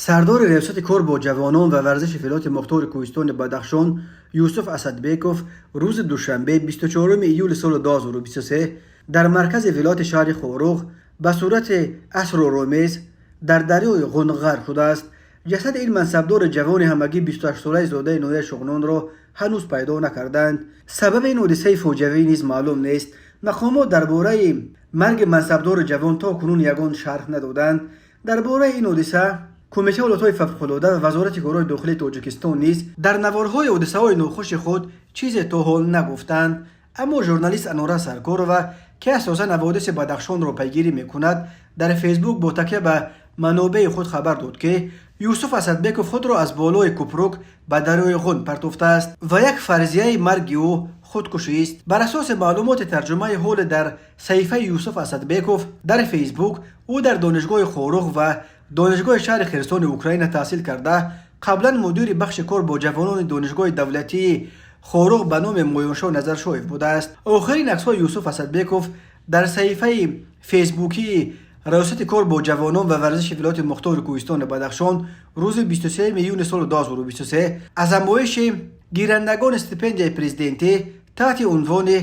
Сардори Раёсати кор бо ҷавонон ва варзиши Вилояти Мухтори Кӯҳистони Бадахшон Юсуф Асадбеков рӯзи душанбе, 24 июли соли 2023, дар маркази вилояти шаҳри Хоруғ ба сурати асроромез дар дарёи Ғун ғарқ шудааст. Ҷасади ин мансабдори ҷавони ҳамагӣ 28-солаи зодаи ноҳияи Шуғнонро ҳанӯз пайдо накарданд. Сабаби ин ҳодисаи фоҷиавӣ низ маълум нест. Мақомот дар бораи марги мансабдори ҷавон то кунун ягон шарҳ надоданд. Дар бораи ин ҳодиса Кумитаи ҳолатҳои фавқулода ва Вазорати корҳои дохилии Тоҷикистон низ дар наворҳои ҳодисаҳои нохуши худ чизе то ҳол нагуфтанд. Аммо журналист Анора Саркорова, ки асосан ҳаводиси Бадахшонро пайгирӣ мекунад, дар Фейсбук бо такя ба манобеи худ хабар дод, ки Юсуф Асадбеков худро аз болои купрук ба дарёи Ғун партофтааст ва як фарзияи марги ӯ худкушист. Бар асоси маълумоти тарҷумаи ҳоле дар саҳифаи Юсуф Асадбеков дар Фейсбук, ӯ дар Донишгоҳи Хоруғ ва Донишгоҳи шаҳри Херсони Украина таҳсил карда, қаблан мудири бахши кор бо ҷавонони Донишгоҳи давлатии Хоруғ ба номи Моёншоҳ Назаршоев будааст. Охирин аксҳои Юсуф Асадбеков дар саҳифаи фейсбукии Раёсати кор бо ҷавонон ва варзиши Вилояти Мухтори Кӯҳистони Бадахшон рӯзи 23 июни соли 2023 аз ҳамоиши гирандагони стипендияи президентӣ таҳти унвони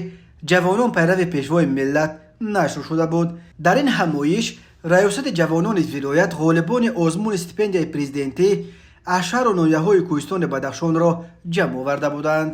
«Ҷавонон пайрави Пешвои миллат» нашр шуда буд. Дар ин ҳамоиш Раёсати ҷавонони вилоят ғолибони озмуни стипендияи президентӣ аз шаҳру ноҳияҳои Кӯҳистони Бадахшонро ҷамъ оварда буданд.